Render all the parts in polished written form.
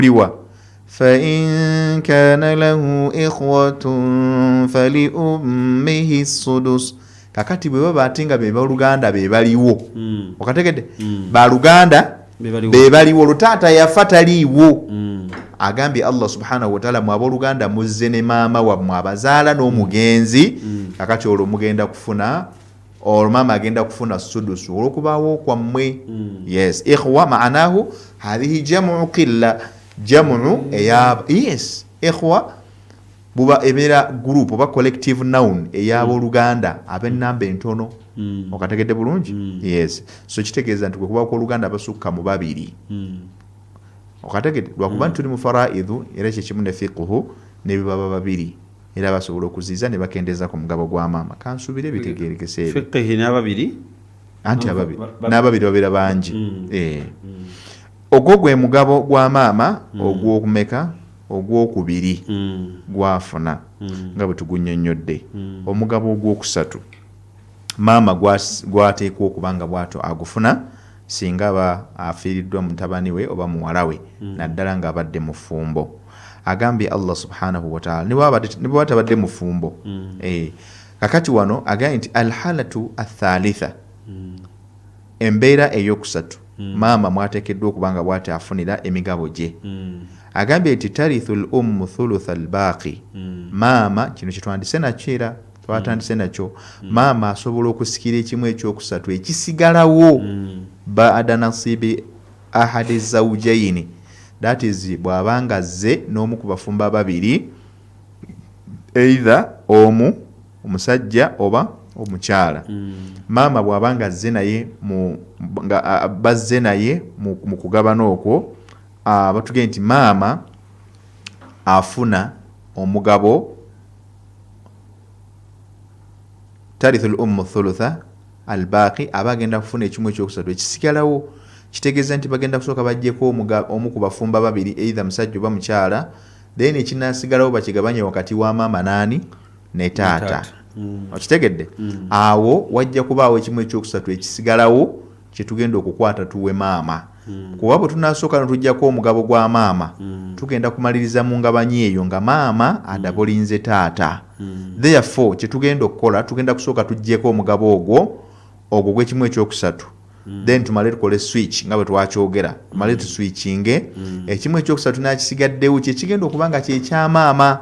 Guliwa? Fain kana lahu ikhwatun faliummihi sudus. Kakati bwe baba ate nga be baluganda be baliwo, okategedde? Baluganda be baliwo, olwo taata yafa taliiwo. Agambye Allah subhanahu wataala, mwe abooluganda muzze ne maama wammwe abazaala n'omugenzi, kakati olwo mugenda kufuna, olwo maama agenda kufuna sudusu olwokubaawo kwammwe. Yes, ikhwa maanahu hathihi jamu qilla, jamu eya, yes, ikhwa buba ebeera group oba collective noun ey'abooluganda ab'ennamba entono. Okategedde bulungi? Yes, so kitegeeza nti kwekuba kwoluganda abasukka mu babiri. Okategedde? Lwakuba nti tuli mu faraidhu, era kyekimu ne fiqhu, ne bibaba babiri era basobola okuziiza ne bakendeeza ku mugabo gwa maama. Kansuubire bitegeerekese ebyo. Fiqihi n'ababiri. Anti ababiri n'ababiri babeera bangi. Eh. Ogwo gwe mugabo gwa maama ogwokumeka? Ogwokubiri gwafuna nga bwe tugunnyonnyodde. Omugabo ogwokusatu maama gwateekwa okuba nga bwatyo agufuna singa aba afiiriddwa mutabani we oba muwala we, naddala ng'abadde mufumbo. Agambye Allah subhanahu wataala, ne bwaba tabadde mufumbo. Eh, kakati wano agambye nti alhalatu athalitha, embeera eyokusatu maama mwateekeddwa okuba nga bwati afunira emigabo gye. Agambye nti tarithu l ummu thulutha albaaqi. Maama, kino kyetwandise nakyo era twatandise nakyo, maama asobola okusikira ekimu ekyokusatu ekisigalawo baada nasibi ahadi zaujaini, that is bw'abanga azze n'omu ku bafumbo ababiri, either omu omusajja oba omukyala. Maama bw'abanga azze naye nga bazze naye mu kugabana okwo, batugee nti maama afuna omugabo. Tarithu l ummu thulutha albaaqi, aba agenda kufuna ekimu ekyokusatu ekisigalawo. Kitegeeza nti bagenda kusooka bajjeko omu ku bafumba babiri, either musajja oba mukyala, then ekinaasigalawo bakigabanye wakati wa maama naani? Ne taata. Okitegedde? Awo wajja kubaawo ekimu ekyokusatu ekisigalawo kyetugenda okukwata tuwe maama, kuba bwe tunasooka netujjako omugabo gwa maama, tugenda kumaliriza mu ngabanyi eyo nga maama adabolinze taata. Therefore kyetugenda okukola, tugenda kusooka tuggyeko omugabo ogwo gwekimu ekyokusatu, then tumale tukole switch nga bwe twakyogera, tumale tuswitchinge ekimu ekyokusatu nakisigaddewo kyekigenda okuba nga kyekyamaama.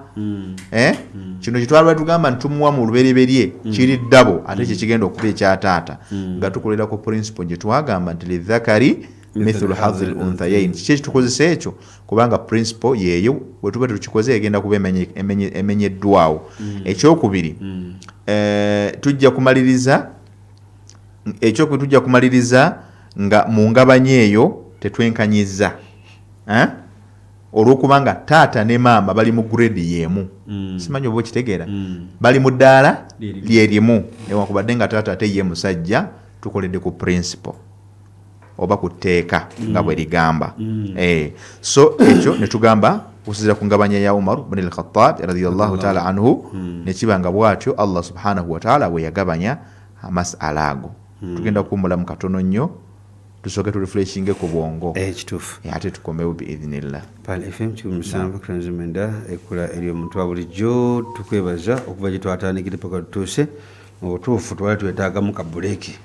Eh? Kino kyetwalwa tugamba nti tumuwa mu lubereberye kiri ddabo, ate kyekigenda okuba ekya taata, nga tukolera ku principle gye twagamba nti lidhakari mithlu hadhi l unthayain. Kiki ekitukozesa ekyo? Kubanga principle yeeyo, bwe tuba tukikoze egenda kuba emenyeddwawo. Ekyokubiri, tujja kumaliriza, ekyokubiri tujja kumaliriza nga mu ngabanya eyo tetwenkanyiza, eh? Olwokubanga taata ne maama bali mu grade y'emu. Simanyi oba okitegeera. Bali mu ddaala lyerimu, newankubadde nga taata ate ye musajja. Tukoledde ku principle oba ku tteeka nga bwe ligamba. Eh, so ekyo ne tugamba okusinziira ku ngabanya ya Umar bni al-Khattab radiyallahu taala anhu, nekiba nga bwatyo Allah subhanahu wataala bwe yagabanya amasala ago. Tugenda kuwummulamu katono nnyo, tusooke turefreshinge ku bwongo. Eh, kituufu. Eh, ate tukomewo biidhinillah. Pearl FM 107.9, ekula eri omuntu wa bulijjo. Tukwebaza okuva gye twatandikire paka tutuuse. Mu butuufu twali twetaagamu ka buleeki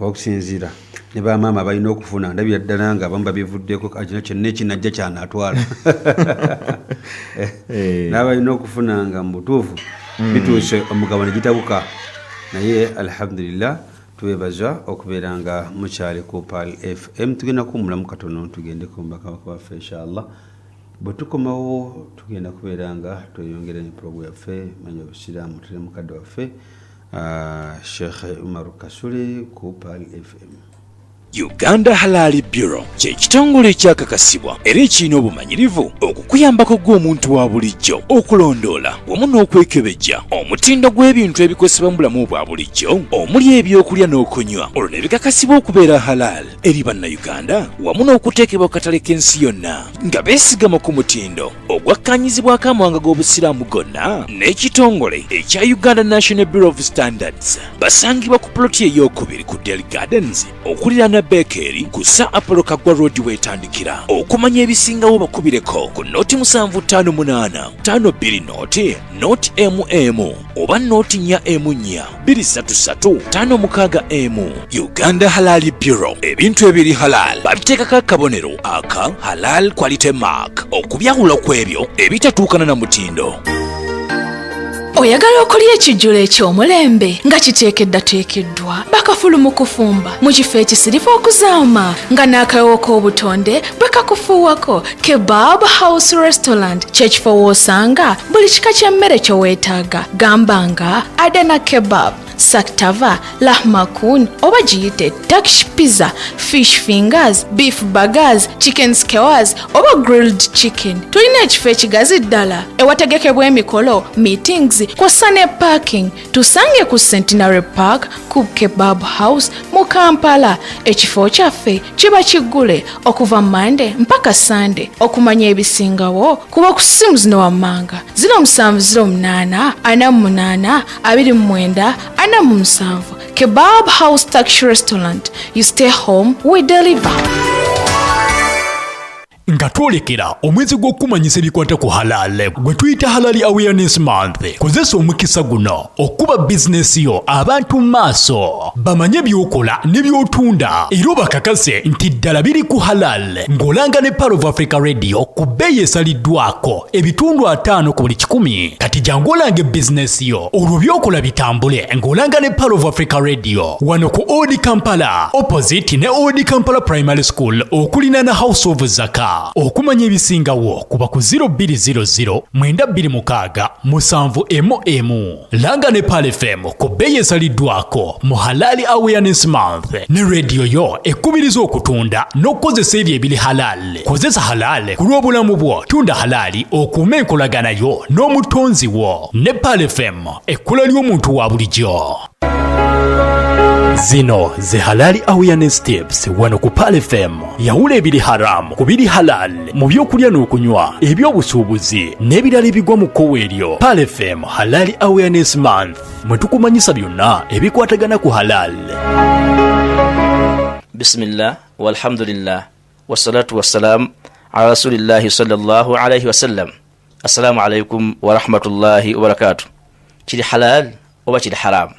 okusinziira ne bamaama balina okufuna. Ndabira ddala nga abamu babivuddeko, kino kyonna ekinajja kyanaatwala. Eh. N'abalina okufuna nga mu butuufu bituuse omugabo ne gitabuka, naye alhamdulillah tubebaza okubeera nga mukyali ku Pearl FM. Tugenda kuwummulamu katono, tugendeko mu bakabaka baffe inshallah. Bwe tukomawo tugenda kubeera nga tweyongera ne program yaffe Manya Obusiraamu. Tuli mukadde waffe, Sheikh Umaru Kasule ku Pearl FM. Uganda Halal Bureau kye kitongole ekyakakasibwa era ekirina obumanyirivu okukuyambako gwe omuntu wa bulijjo okulondoola wamu n'okwekebejja omutindo gw'ebintu ebikozesebwa mu bulamu bwa bulijjo, omuli ebyokulya n'okunywa, olwo ne bikakasibwa okubeera halal eri Bannayuganda wamu n'okuteekebwa ku katale k'ensi yonna nga beesigama ku mutindo ogwakkaanyizibwako amawanga g'Obusiraamu gonna n'ekitongole ekya Uganda National Bureau of Standards. Basangibwa ku puloti ey'okubiri ku Del Gardens okuliraana Bekeeri ku Sir Apollo Kaggwa Road weetandikira. Okumanya ebisingawo bakubireko ku noti 758 52 noti noti emu emu oba noti 4 emu 4 233 56 emu. Uganda Halal Bureau, ebintu ebiri halal babiteekako akabonero aka Halal Quality Mark okubyawula ku ebyo ebitatuukana na mutindo. Oyagala okulya ekijjulo eky'omulembe nga kiteekeddateekeddwa bakafulu mu kufumba mu kifo ekisirifu okuzaama nga n'akawowo k'obutonde bwe kakufuuwako? Kebab House Restaurant kyekifo w'osanga buli kika ky'emmere kye weetaaga, gamba nga Adana kebab, saktava, lahmakun oba giyite Turkish pizza, fish fingers, beef burgers, chicken skewers oba grilled chicken. Tulina ekifo ekigazi ddala ewategekebwa emikolo, meetings, kw'ossa ne parking. Tusange ku Centenary Park ku Kebab House mu Kampala. Ekifo kyaffe kiba kiggule okuva Mande mpaka Sande. Okumanya ebisingawo kuba ku ssimu zino wammanga: 0708 48 29 47. Kebab House Turkish Restaurant, you stay home, we deliver. Nga twolekera omwezi gw'okukumanyisa ebikwata ku halal gwe tuyita Halal Awareness Month, kozesa omukisa guno okuba bizinesi yo abantu mu maaso bamanye by'okola ne by'otunda era obakakase nti ddala biri ku halal ng'olanga ne Pearl of Africa Radio ku bbeeyi esaliddwako 50 ku buli 100. Kati jangu olange bizinesi yo olwo by'okola bitambule ng'olanga ne Pearl of Africa Radio wano ku Old Kampala, opposite ne Old Kampala Primary School okulinaana House of Zaka. Okumanya ebisingawo kuba ku 0200 926 7 emu emu. Langa ne Pearl FM ku bbeeyi esaliddwako mu Halal Awareness Month ne rediyo yo ekubiriza okutunda n'okukozesa ebyo ebiri halal. Kozesa halal ku lw'obulamu bwo, tunda halali okuume enkolagana yo n'omutonzi wo ne Pearl FM, ekkula ly'omuntu wa bulijjo. Zino ze Halali Awareness Tips wano ku Pearl FM. Yawula ebiri haram ku biri halal mu byokulya n'okunywa, ebyobusuubuzi n'ebirala ebigwa mu kkowa eryo. Pearl FM Halali Awareness Month mwe tukumanyisa byonna ebikwatagana ku halal. Bismillah walhamdulillah wassalatu wassalamu ala rasulillahi sallallahu alaihi wasallam. Assalamu alaikum warahmatullahi wabarakatuh. Kiri halal oba kiri haramu?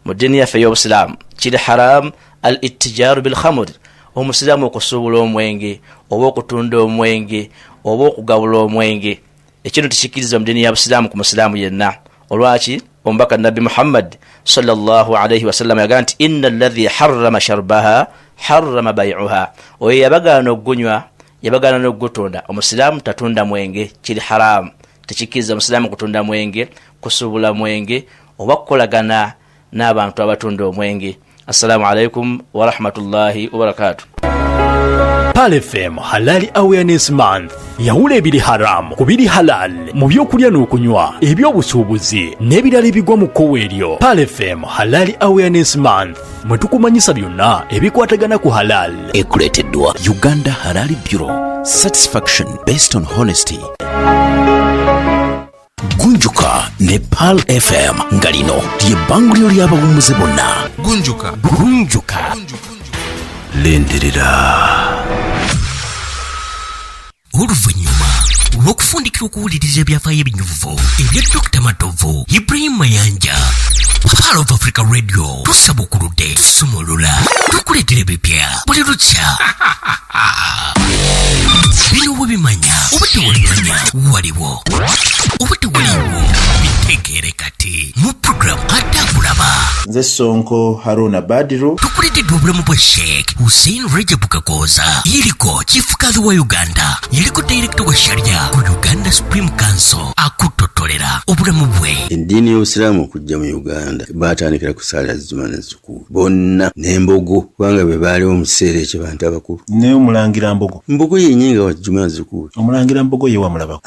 Mu ddiini yaffe ey'Obusiraamu kiri haramu al ittijaru bil khamuri, omusiraamu okusuubula omwenge oba okutunda omwenge oba okugabula omwenge. Ekintu tekikkirizibwa mu ddiini ya Busiraamu ku musiraamu yenna. Olwaki? Omubaka Nabbi Muhammad sallallahu alaihi wasallam yagamba nti inna alladhi harrama sharbaha harrama baiuha, oyo yabagaana okugunywa yabagaana n'okugutunda. Omusiraamu tatunda mwenge, kiri haramu, tekikkiriza omusiraamu kutunda mwenge, kusuubula mwenge oba kukolagana n'abantu abatunda omwenge. Assalamu alaikum warahmatullahi wabarakatuh. Pearl FM Halali Awareness Month, yawula ebiri haram ku biri halal mu byokulya n'okunywa, ebyobusuubuzi n'ebirala ebigwa mu kkowa eryo. Pearl FM Halali Awareness Month mwe tukumanyisa byonna ebikwatagana ku halal. Ekuleeteddwa Uganda Halal Bureau, satisfaction based on honesty. Gunjuka ne Pearl FM nga lino lye bbanguliro ly'abawummuze bonna. Gunjuka. Gunjuka, lindirira. Oluvannyuma olw'okufundikira okuwuliriza ebyafaayo ebinyuvu ebya Dr Matovu Ibrahim Mayanja, Pearl of Africa Radio tusabukuludde, tusumulula, tukuleetera ebipya buli lukya. Bino webimanya oba tewabimanya, waliwo oba tewaliwo, bitegeere kati mu puroguramu Ate Akulaba. Nze Sonko Haruna Badiru. Tukuleeteddwa obulamu bwa Sheikh Hussein Rajab Kakooza, yeriko Chief Kadhi wa Uganda, yeriko Director wa Sharia ku Uganda Supreme Council, akutotolera obulamu bwe. Eddiini y'Obusiraamu okujja mu Uganda baatandikira ku saala zuma ne zukuulu bonna n'embogo, kubanga be baaliwo mu kiseera ekyo bantu abakulu. Naye omulangira Mbogo? Mbogo yenye nga wajjuma zukuulu. Omulangira Mbogo ye wamulabako?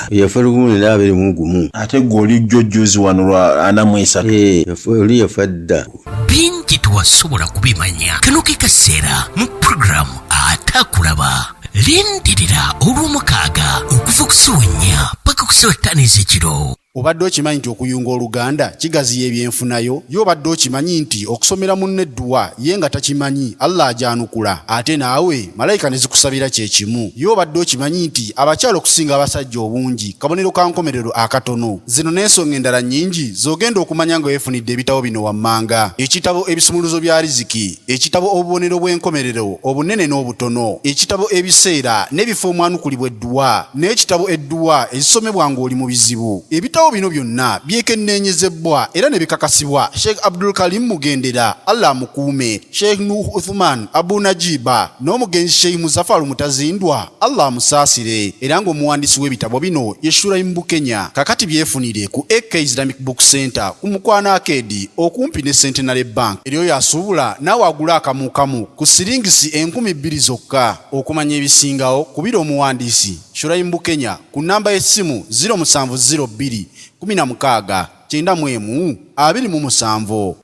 Yafa 1921. Ate gwe oli jjojjuzi wano lwa 43. Eh, oli yafa dda. Bingi tewasobola kubimanya, kano ke kaseera mu puroguramu Ate Akulaba. Lindirira olw'omukaaga okuva ku ssaawa 4 paka ku ssaawa 5 ez'ekiro. Obadde okimanyi nti okuyunga oluganda kigaziya ebyenfuna yo? Ye obadde okimanyi nti okusomera munno edduwa ye nga takimanyi Allah agyanukula ate naawe malayika ne zikusabira kye kimu? Ye obadde okimanyi nti abakyala okusinga abasajja obungi kabonero ka nkomerero akatono? Zino n'ensonga endala nnyingi z'ogenda okumanya nga weefunidde ebitabo bino wammanga, Ekitabo Ebisumuluzo bya Riziki, ekitabo Obubonero bw'enkomerero obunene n'obutono, ekitabo Ebiseera n'ebifo omwanukulibwa edduwa, n'ekitabo Edduwa ezisomebwa ng'oli mu bizibu. Ebitabo bino byonna byekenneenyezebbwa era ne bikakasibwa Sheikh Abdul Karim Mugendera, Allah amukuume, Sheikh Nuuh Uthuman Abu Najiba n'omugenzi Sheikh Muzafaru Mutazindwa, Allah amusaasire, era ng'omuwandiisi w'ebitabo bino ye Shuraim Bukenya. Kakati byefunire ku AK Islamic Book Centre ku Mukwano Arcade okumpi ne Centenary Bank. Eri oyo asuubula naawe agule akamu kamu ku siringisi 2000 zokka. Okumanya ebisingawo kubira omuwandiisi Shuraim Bukenya ku nnamba y'essimu 0702 16 91 27.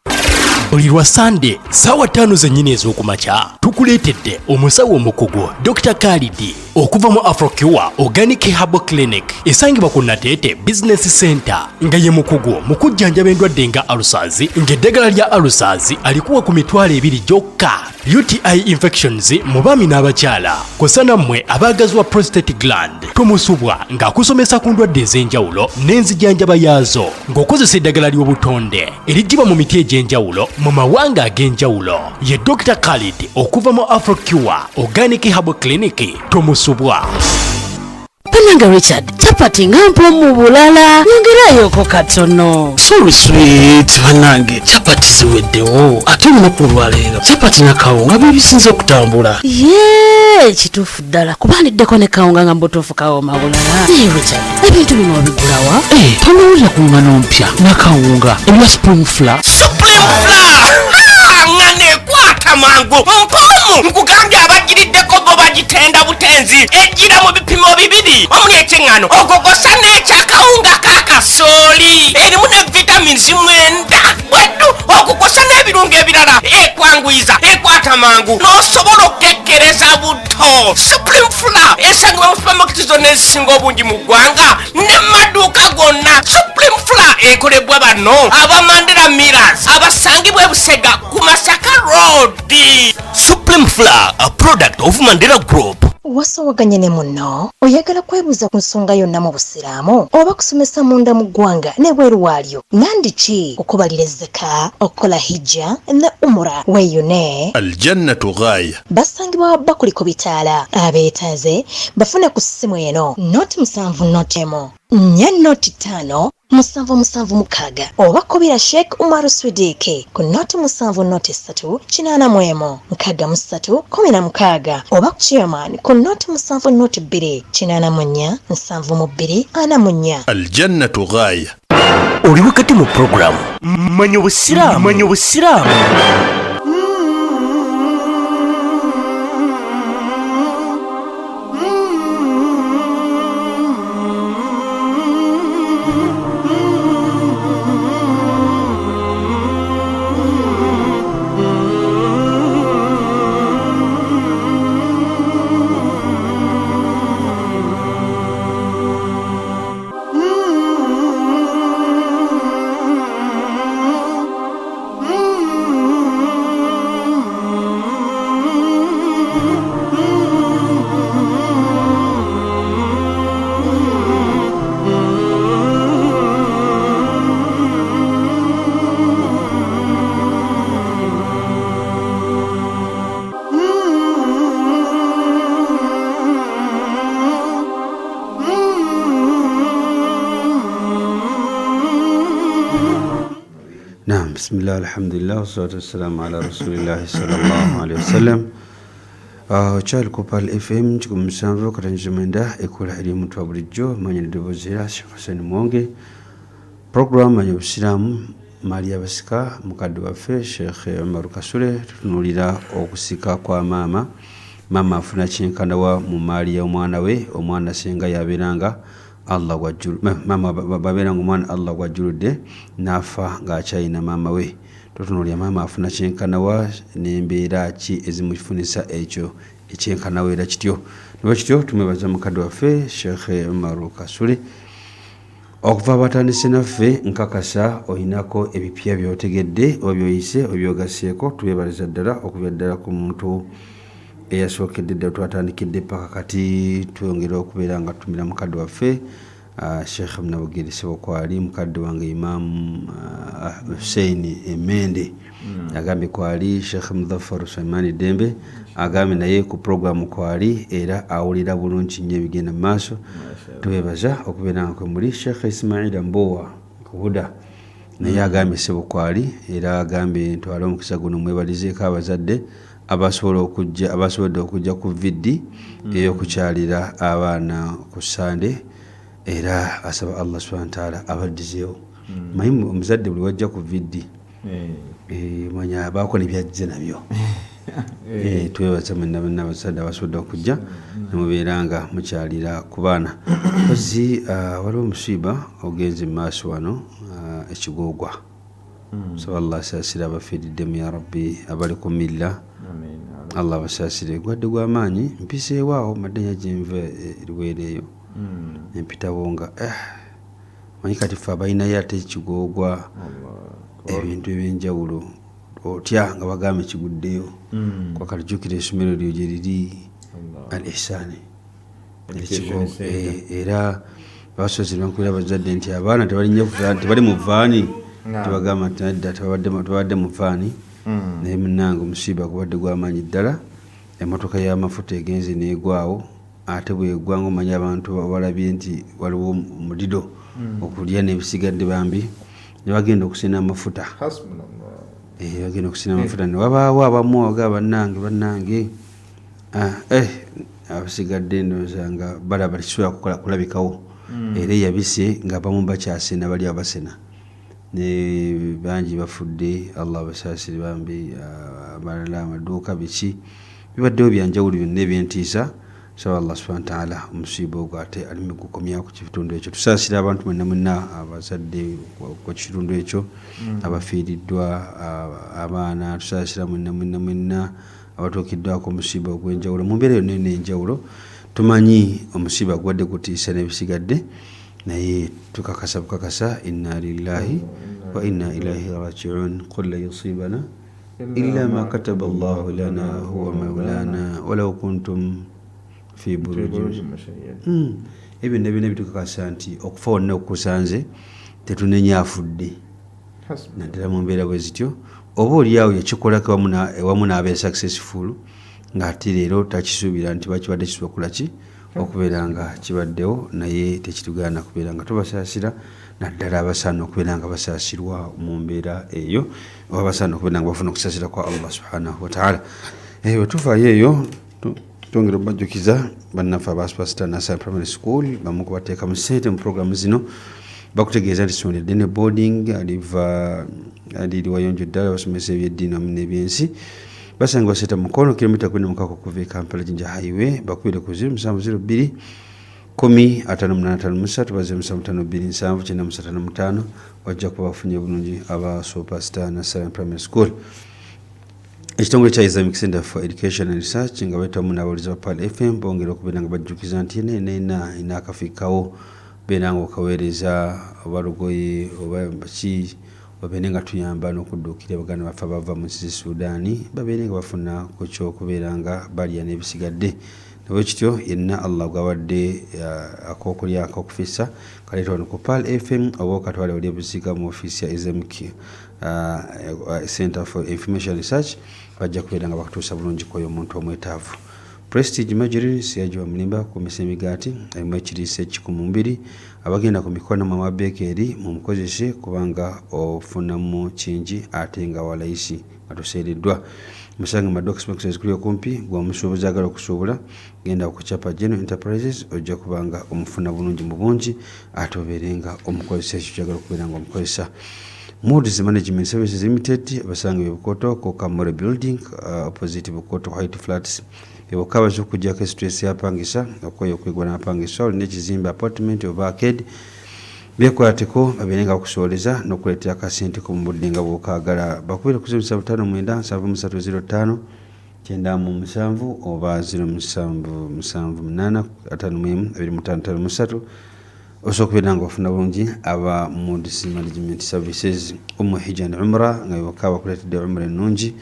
Buli lwa Sande ssaawa ttaano zennyini ez'okumakya tukuleetedde omusawo omukugu Dokita Khalidi okuva mu Afrocure Organic Herbal Clinic esangibwa ku Nateete Business Center nga ye mukugu mu kujjanjaba endwadde nga alusazi ng'eddagala lya alusazi alikuwa ku 20,000 gyokka. UTI infections mu baami n'abakyala kw'ossa nammwe abaagazibwa prostate gland tomusubwa ng'akusomesa ku ndwadde ez'enjawulo n'enzijanjaba yaazo ng'okozesa eddagala ly'obutonde eriggyibwa mu miti egy'enjawulo mu mawanga ag'enjawulo. Ye Dokita Khalid okuva mu Afrocure Organic Herbal Clinic tomusubwa. Banange Richard, chapati nga mpomu bulala, nyongerayoko katono. Sorry sweet, banange chapati ziweddewo ate olunaku olwaleero chapati na kawunga bye bisinze okutambula. Yee, kituufu ddala kuba ndiddeko ne kawunga nga mubutuufu kawooma bulala. Naye Richard, ebintu bino obigulawa? Tonowulira ku ngano mpya na kawunga ebya Supreme Flour. Supreme Flour! Ngano ekwata mangu mpoomu, nkugambye abagiriddeko bo bagitenda butenzi. Ejjira mu bipimo bibiri omuli eky'eŋŋano ogogosa n'ekyakawunga ka kasooli. Erimu ne vitamins 9 bweddu okukosa n'ebirungo ebirala. Ekwanguyiza, ekwata mangu n'osobola okukekkereza buto. Supreme Flour esangibwa mu supamaketi zonna ezisinga obungi mu ggwanga ne mu maduuka gonna. Supreme Flour ekolebwa bano aba Mandela Millers abasangibwa e Busega ku Masaka Road. Supreme Flour, a product of Mandela Group. Wasowaganye ne munno? Oyagala kwebuuza ku nsonga yonna mu Busiraamu oba kusomesa munda mu ggwanga n'ebweru waalyo? Nandiki okubalira ezzaka, okukola Hijja ne Umura weeyune. Aljannatu ghaaya. Basangibwa wa Bakuli ku bitaala. Abeetaaze bafune ku ssimu eno, noti musanvu noti emu nnya noti ttaano musanvu musanvu mukaaga oba kubira Sheikh Umaru Swidiiki ku noti musanvu noti ssatu kinaana mu emu nkaaga mu ssatu kkumi na mukaaga oba Chairman ku noti musanvu noti bbiri kinaana mu nnya nsanvu mu bbiri ana mu nnya. Aljannatu ghaaya. Oli wakati mu pulogulaamu Manya Obusiraamu. Manya Obusiraamu. Naam, bismillah, alhamdulillah, wassalatu wassalamu ala rasulillahi sallallahu alaihi wasallam. Okyali ku Pearl FM 107.9 ekola eri omuntu wa bulijjo manya n'eddoboozi era Sheikh Hussein Mwonge. Program Manya Obusiraamu, Maria Basika, mukadde waffe Sheikh Umar Kasule, tutunuulira okusika kwa maama. Maama afuna kyenkanawa mu maali y'omwana we, omwana singa yabeeranga Allah gw'ajjulu-, maama babeera nga omwana Allah gw'ajjuludde n'afa ng'akyalina maama we. Tutunuulira maama afuna kyenkanawa n'embeera ki ezimufunisa ekyo ekyenkanawa era kityo. Nibwe kityo tumwebaza mukadde waffe Sheikh Umar Kasule. Okuva batandise naffe, nkakasa olinako ebipya by'otegedde oba by'oyise oba by'ogasseeko. Tubeebaliza ddala okubya ddala ku muntu eyasookedde ddala twatandikidde paka kati. Twongera okubeera nga tutumira mukadde waffe Sheikh Nabugiri Sebokwali, mukadde wange Imam Hussein Emende agambye kwali, Sheikh Muzaffar Suleimani Dembe agambye naye ku programu kwali era awulira bulungi nnyo ebigenda mu maaso. Tubeebaza okubeera nga kwe muli. Sheikh Ismaila Mbowa Huda naye agambye Sebokwali era agambye ntwale omukisa guno mwebalizeeko abazadde abasobola okujja, abasobodde okujja ku VD ey'okukyalira abaana ku Sande, era asaba Allah subhanahu wa taala abaddizeewo. Manyi omuzadde buli wajja ku VD manya abaako ne byajja nabyo. Twebaza mwenna mwenna abazadde abasobodde okujja nemubeera nga mukyalira ku baana. Kozi waliwo omusiiba ogenze mu maaso wano ekigoogwa. Saba Allah asaasire abafiiriddemu, ya Rabbi, abali ku milla Allah abasaasire. Gwadde gw'amaanyi mpiseewo awo madde gyenva erwereeyo empitawo nga manyi kati ffe abalinayo ate ekigoogwa ebintu ebyenjawulo otya nga bagamba ekiguddeyo kwakati jjukira essomero lyo gye liri Al Ihsaani era basoose ne bakubira abazadde nti abaana tebali mu vaani, tebagamba nti nedda tebabadde mu vaani. Naye munnange omusiiba gubadde gw'amaanyi ddala. Emmotoka y'amafuta egenze n'egwawo, ate bwegwa nga omanyi abantu balabye nti waliwo omudido okulya n'ebisigadde, bambi ne bagenda okusena amafuta, bagenda okusena amafuta ne wabaawo abamu abagamba bannange bannange abasigadde ndowooza nga balaba tekisobola kulabikawo era eyabise nga abamu bakyasena, bali abasena ne bangi bafudde. Allah abasaasire bambi. Abalala amaduuka biki bibaddewo byanjawulo byonna ebyentiisa. Saba Allah subhana wataala omusiiba ogwo ate aleme gukomyawo ku kitundu ekyo. Tusaasira abantu mwenna mwenna abazadde ku kitundu ekyo abafiiriddwa abaana. Tusaasira mwenna mwenna mwenna abatuukiddwako omusiiba ogw'enjawulo mu mbeera yonna yonna enjawulo. Tumanyi omusiiba gubadde gutiisa n'ebisigadde, naye tukakasa bukakasa inna lillahi wa inna ilaihi rajiun. Qul lan yusibana illa ma kataba Allahu lana huwa maulana walau kuntum fi buruji. Ebyo byonna byonna bitukakasa nti okufa wonna okukusanze tetunenya afudde, naddala mu mbeera bwe zityo. Oba oliawo yakikolako ewamu n'abeera successful ng'ate leero takisuubira nti bakibadde kisobola kulaki okubeera nga kibaddewo, naye tekitugaana kubeera nga tubasaasira, naddala abasaana okubeera nga basaasirwa mu mbeera eyo oba basaana okubeera nga bafuna okusaasira kwa Allah subhanahu wataala. Bwe tuvaayo eyo twongera okubajjukiza bannaffe aba Superstar Nursery Primary School, bamu kubateeka mu ssente mu programu zino. Bakutegeeza nti essomero lya ddene boarding liva liri wayonjo ddala, basomesa ebyeddiini wamu n'ebyensi. Basangibwa Seeta Mukono, kilomita 16 okuva e Kampala, Jinja Highway. Bakubire ku 0702 10 58 53 ba 0752 7 935, wajja kuba bafunye bulungi aba Superstar Nursery Primary School. Ekitongole kya Islamic Center for Education and Research nga bayitamu n'abawuliza ba Pearl FM bongera okubeera nga bajjukiza nti yena yena yena ina akafiikawo beera nga okaweereza oba lugoye oba ki, babeere nga tuyamba n'okudduukira baganda baffe abava mu nsi z'e Suudaani, babeere nga bafuna ku kyokubeera nga balya n'ebisigadde. Nabwe kityo yenna Allah gwabadde ak'okulya ak'okufissa kaleeta wano ku Pearl FM oba okatwale oli ebuziga mu ofiisi ya Islamic Center for Information Research, bajja kubeera nga bakutuusa bulungi kwoyo omuntu omwetaavu. Prestige Margarine siyagiwa mulimba kukumisa emigaati, erimu ekiriisa ekiku mu mubiri. Abagenda ku mikono mama bekeeri mumukozese kubanga ofunamu kingi ate nga walayisi nga toseereddwa. Musange Madox Boxes kuli okumpi. Gwe omusuubuzi agala okusuubula, genda ku Chapa General Enterprises, ojja kuba nga omufuna bulungi mu bungi ate obeere nga omukozesa ekyo kyagala okubeera nga omukozesa. Moods Management Services Limited basanga e Bukoto ku Kamore Building, opposite Bukoto White Flats. Bebokka abaza okuggyako stress yapangisa okweyo okwegwa n'apangisa. Olina ekizimbe, apartment oba arcade, bekwateko babeere nga bakusooleza n'okuleetera akasente ko mu budde nga bw'okaagala. Bakubire ku 0759 73 05 97 oba 0778 51 25 53. Osobola okubeera nga ofuna bulungi aba Moods Management Services, Umu Hijja and Umra, nga bebaka bakuleetedde umra ennungi.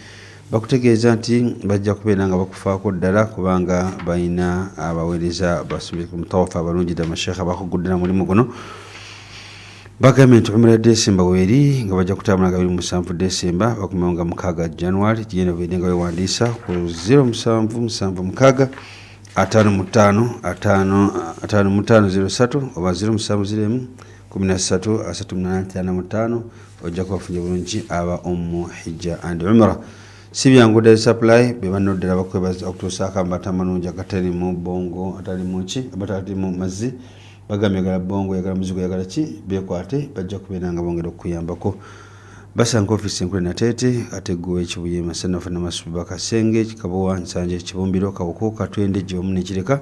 Bakutegeeza nti bajja kubeera nga bakufaako ddala, kubanga balina abaweereza mutawafu abalungi ddala, masheekha bakuguddira mulimu guno. Bagambye nti umra ya Desemba weeri, nga bajja kutambula nga 27 Desemba, bakomewo nga 6 January. Genda obeere nga wewandiisa ku 0776 55 55 03 oba 0701 13 38 55. Ojja kubafunye bulungi aba Omu Hijja and Umra. Si byangu ddala. Supply be banno ddala bakwebaza okutuusaako amata amalungi agatalimu bongo, atalimu ki, abatalimu mazzi. Bagambye yagala bongo, yagala muzigo, yagala ki, bekwate, bajja kubeera nga bongera okukuyambako. Basanga ofiisi enkulu Nateete, ate gwe Kibuye, Masanafu, Namasuba, Kasenge, Kabowa, Nsanje, Kibumbiro, Kawuku, Katwende, Gyomu nekireka.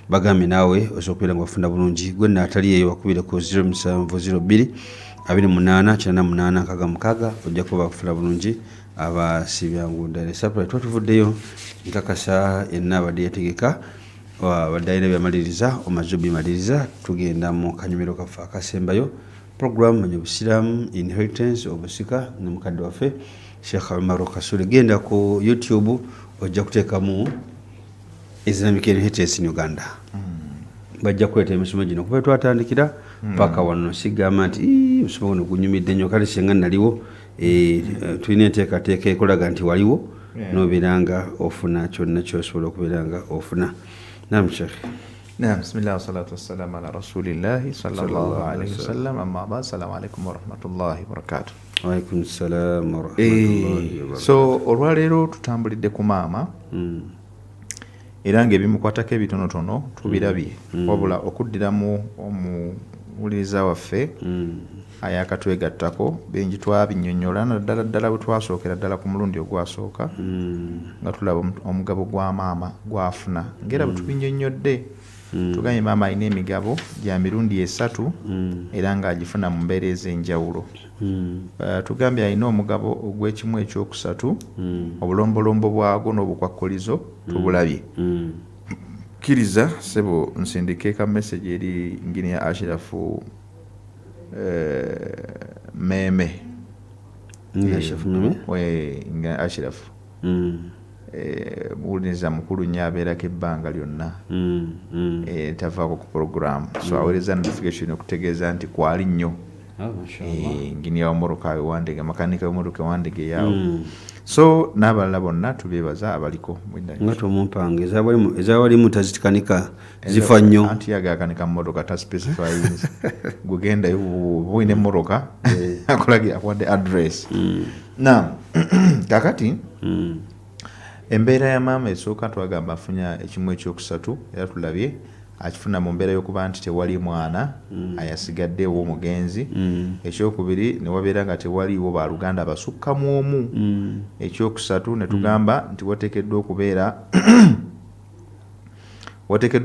Bagambye naawe osobola okubeera nga wafuna bulungi. Gwe naatali eyo, bakubire ku 0702 28 88 66, ojja kuba bakufuna bulungi abasibyangu ddala. Supply tuba tuvuddeyo, nkakasa yenna abadde yategeka, abadde alina byamaliriza, omaze obimaliriza. Tugenda mu kanyumiro kaffe akasembayo, program Manya Obusiraamu, inheritance, obusika, ne mukadde waffe Sheikh Umaru Kasule. Genda ku YouTube, ojja kuteekamu Islamic inheritance in Uganda, bajja kuleeta emisomo gino kuba twatandikira paka wano. Sigamba nti "Ii, omusomo guno gunyumidde nnyo, kale singa naliwo." Tulina enteekateeka ekolaga nti waliwo nobeera nga ofuna kyonna kyosobola okubeera nga ofuna. Nam Sheikh. نعم، بسم الله والصلاة والسلام على رسول الله صلى الله عليه وسلم، أما بعد، السلام عليكم ورحمة الله وبركاته. Waalaikum salam warahmatullahi wabarakatuh. So olwaleero tutambulidde ku maama, era ng'ebimukwatako ebitonotono tubirabye, wabula okuddiramu omuwuliriza waffe ayakatwegattako, bingi twabinnyonnyola, naddala ddala bwe twasookera ddala ku mulundi ogwasooka nga tulaba omugabo gwa maama gwafuna. Ng'era bwe tubinnyonnyodde, tugambye maama alina emigabo gya mirundi esatu, era ng'agifuna mu mbeera ez'enjawulo. Tugambye alina omugabo ogw'ekimu ekyokusatu, obulombolombo bwagwo n'obukwakkulizo tubulabye. Kkiriza sebo nsindike ka message eri ngini ya Ashirafu Meme. Nga Ashirafu Meme? Nga Ashirafu muwuliriza mukulu nnyo, abeerako ebbanga lyonna, tavaako ku program, so aweereza notification okutegeeza nti kwali nnyo. Ah, mashallah. Ngini wa mmotoka ewandege, makanika w'emmotoka ewandege yawo. So n'abalala bonna tubeebaza abaliko. Nga tomumpanga ezawalimu tazitikanika, zifa nnyo. Anti yagakanika mmotoka, taspecifyinze. Gugendayo bwolina emmotoka, akulagira, akuwadde address. Nam, kakati embeera ya maama esooka, twagamba afunya ekimu ekyokusatu, era tulabye akifuna mu mbeera y'okuba nti tewali mwana ayasigaddewo omugenzi. Ekyokubiri, ne wabeera nga tewaliiwo baluganda basukkamu omu. Ekyokusatu, ne tugamba nti wateekeddwa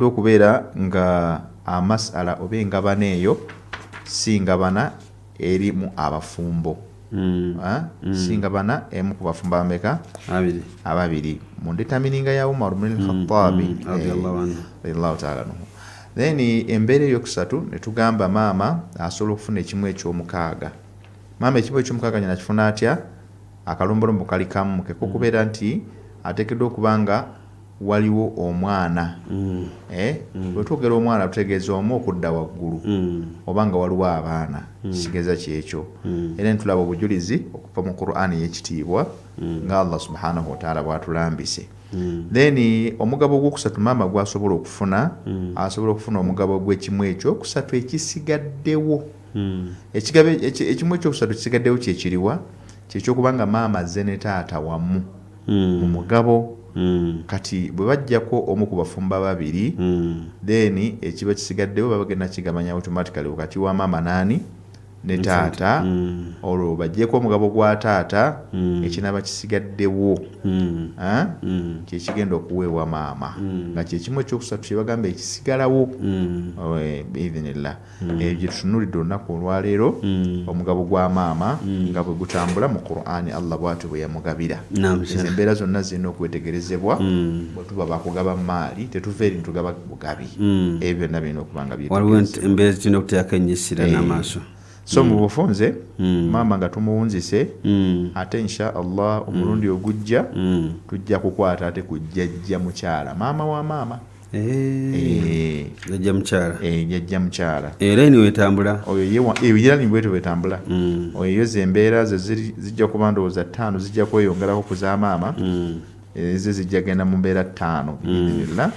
okubeera nga amasala oba engabana eyo si ngabana erimu abafumbo. Ah? Si ngabana emu ku bafumbo abameka? Abiri. Ababiri, mu determininga ya Umar bin Khattabi Radiyallahu anhu. Radiyallahu ta'ala anhu. Then embeera eyokusatu, ne tugamba maama asobola okufuna ekimu ekyomukaaga. Maama ekimu ekyomukaaga nyina akifuna atya? Akalombolombo kali kamu kekokubeera nti ateekeddwa okuba nga waliwo omwana. Bwe twogera omwana, tutegeeza omu okudda waggulu, oba nga waliwo abaana, kitegeeza kyekyo. Era netulaba obujulizi okuva mu Qur'ani ey'ekitiibwa nga Allah subhanahu wataala bwatulambise. Then omugabo ogwokusatu maama gwasobola okufuna, asobola okufuna omugabo gw'ekimu ekyokusatu ekisigaddewo. Ekimu ekyokusatu ekisigaddewo kyekiriwa? Kyekyokuba nga maama azze ne taata wamu mu mugabo. Kati bwe bajjako omu ku bafumba babiri, then ekiba kisigaddewo baba bagenda kigabanya automatically wakati wa maama naani? Ne taata. Olwo bajjeko omugabo gwa taata, ekinaba kisigaddewo kyekigenda okuweebwa maama, nga kyekimu ekyokusatu kyebagamba ekisigalawo biidhinillah. Eyo gyetutunulidde olunaku olwaleero, omugabo gwa maama nga bwe gutambula mu Qur'ani, Allah bwatyo bwe yamugabira. Ezo embeera zonna zirina okwetegerezebwa bwe tuba bakugaba maali, tetuva eri ntugaba bugabi. Ebyo byonna birina okuba nga waliwo byetegerezebwa. Embeera zitulina okuteekako ennyisira n'amaaso. So mu bufunze, maama nga tumuwunzise, ate insha Allah omulundi ogujja tujja kukwata ate ku jjajja mukyala, maama wa maama. Jjajja mukyala. Jjajja mukyala. Era eni wetambula. Oyo ye era ni bwetyo bwetambula. Oyo yo ze embeera ze zijja kuba ndowooza ttaano, zijja kweyongerako ku za maama. Ezo zijja genda mu mbeera ttaano biidhinillah.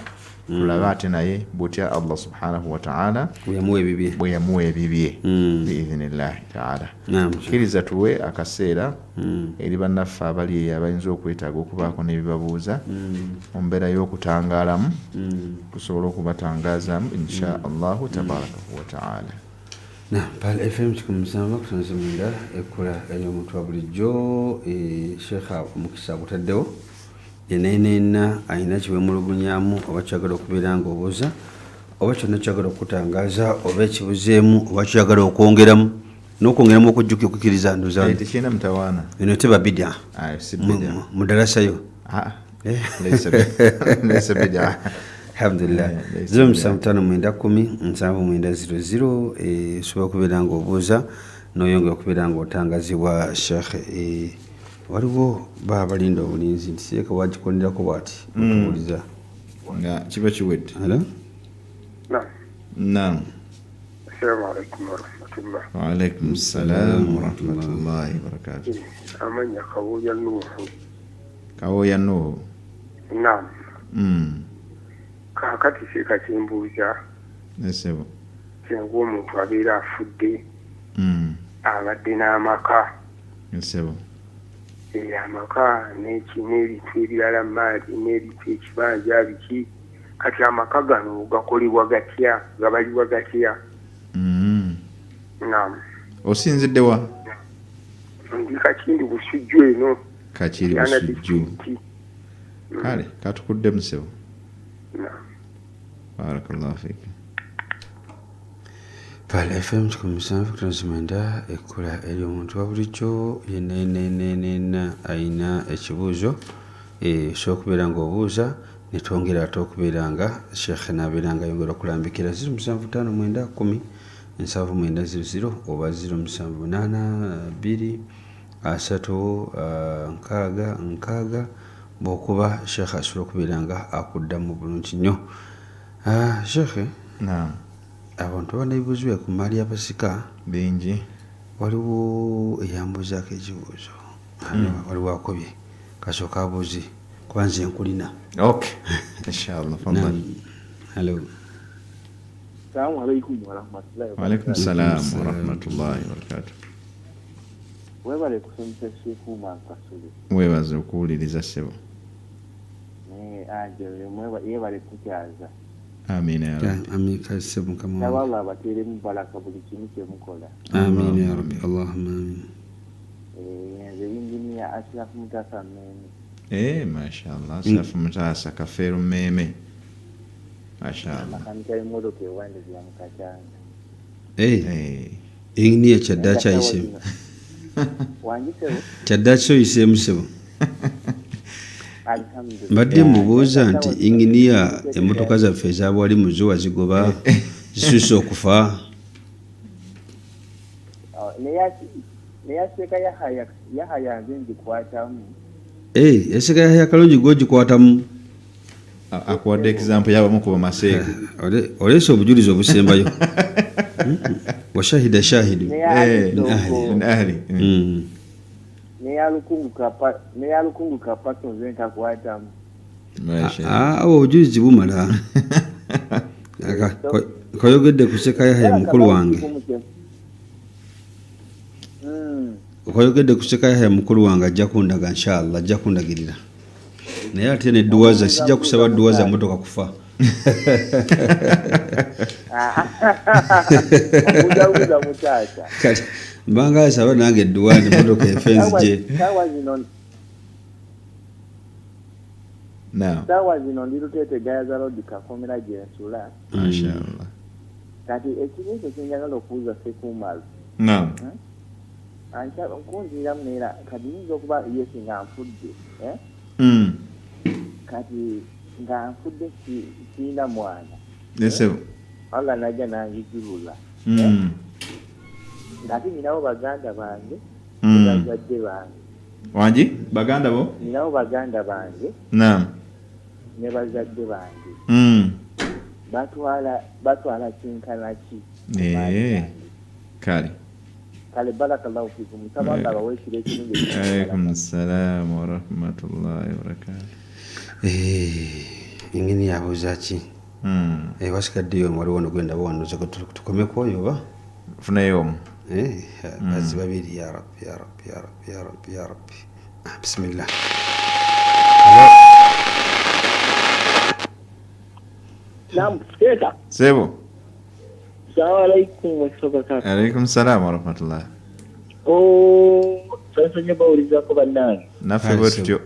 Tulabe ate naye butya Allah subhanahu wataala bwe yamuwa ebibye. Bwe yamuwa ebibye biidhinillahi taala. Kkiriza tuwe akaseera eri bannaffe abali eyo abayinza okwetaaga okubaako n'ebibabuuza mu mbeera y'okutangaalamu, tusobole okubatangazaamu insha Allahu tabaraka wataala. Pal FM 107.9, ekkula ery'omuntu wa bulijjo. Sheekha omukisa agutaddewo yenenena, alina kiwemulugunyamu oba kyagala okubeera nga obuuza, oba kyonna kyagala okutangaaza, oba ekibuzeemu, oba kyagala okwongeramu n'okwongeramu okujjuka okukkiriza ndoza. Tekirina mutawaana. Eno teba bidya? Ayo, si bidya. Mudarasayo? Ah, laysa bid'a. Alhamdulillah. Laysa 0759107900, osobola okubeera nga obuuza n'oyongera okubeera nga otangazibwa sheekh. Waliwo baba balinda obulinzi nti seeka wagikonerako bwati otubuuliza. Nga kiba kiwedde. Hello? Naam. Naam. Assalamu alaikum warahmatullah. Waalaikum salam warahmatullahi wabarakatuh. Amanya Kawuya Nuhu. Kawuya Nuhu. Naam. Kaakati seeka kyembuuza, Esebo. Singa omuntu abeera afudde, abadde n'amaka, Esebo. Amaka n'ebintu ebirala, maali n'ebintu, ekibanja biki, kati amaka gano gakolebwa gatya, gabalibwa gatya? Naam. Osinzidde wa? Ndi Kakindi Busujju eno. Kakiri Kyana Busujju. District. Kale katukudde musebo. Naam. Barakallahu fika. Pal FM 107.9, ekkula ery'omuntu wa bulijjo. Yenenenenena alina ekibuuzo, osobola okubeera ng'obuuza netwongera ate okubeera nga sheekh n'abeera nga ayongera okulambikira. 0759107900 oba 07823060, bw'okuba sheekh asobola okubeera nga akuddamu bulungi nnyo. Sheekh, Naam. abantu bana ebibuuzo ku maali y'abasika. Bingi. Waliwo eyambuuzaako ekibuuzo, waliwo akubye, kasooka abuuze kuba nze nkulina. Okay, inshallah, fadhal. Hello. Assalamu alaikum warahmatullahi. Waalaikum salam warahmatullahi wabarakatuh. Webale kusomesa Sheikh Umar Kasule. Webaze okuwuliriza ssebo. Naye anje yebale kukyaza. Amina ya rabbi. Amin kasebo mukama Saba wange. Allah abateeremu baraka buli kimu kye mukola. Amin ya rabbi, allahumma amin. Nze Yinginiya Ashraf Mutasa Mmeeme. Mashallah, Ashraf Mutasa Kafeero Mmeeme, mashallah. Makanika y'emmotoka ewandizibwa mu Kakyanga. Enginiya kyaddaaki ayiseemu. Wangisewo? Kyaddaaki oyiseemu ssebo. Alhamdulillah. Mbadde mubuuza nti inginiya, emmotoka zaffe ezabwali muzo wazigoba, zisusse okufa? Neyaseeka Yahaya nze ngikwatamu. Yaseka Yahaya Kalungi gwogikwatamu? Akuwadde example yabamu ku bamaseeka. Oleese obujulizi obusembayo. Washahida shahidu Min ahli. Neya Lukungu Kapaso nze nkakwatamu. Awo obujulizi bumala. Koyogedde ku Seka Yahaya mukulu wange, koyogedde ku Seka Yahaya mukulu wange, ajja kundaga inshallah, ajja kundagirira, naye ate nedduwaza sijja kusaba dduwa za motoka kufa. Obuuza mutaasa. Kati mbanga asaba nange edduwa nti motoka efe nzije. Saawa zino Naam. Saawa zino ndi Luteete Gayaza Road Kakomera gye nsula. Mashallah. Kati ekibuuzo kye njagala okubuuza Sekumalu. Naam. Nkunziramu neera kati yinza okuba yesi nga nfudde. Eh? Kati nga nfudde sirina mwana. Yes, sir. Allah najja n'anzijulula. Ng'ate ninawo baganda bange, bazadde bange. Wangi? Baganda bo? Ninawo baganda bange. Naam. Ne bazadde bange. Batwala kyenkana ki? Kale. Kale barakallahu fikum. Nsaba Allah abawe ekiro ekirungi. Alaykum salaam wa rahmatullahi wa barakatuh. Engeri yabuuza ki? Wasigaddeyo omu, waliwo nogwenda wano tukomeko oyo oba? Funayo omu. Bazzi babiri ya Rabbi ya Rabbi ya Rabbi ya Rabbi ya Rabbi. Bismillah. Naam, Seka. Sebo. Assalamu alaikum wa rahmatullahi wa barakatuh. Alaikum salam wa rahmatullah. Oh, sasa nnyo bawulizaako bannange. Naffe bwe tutyo.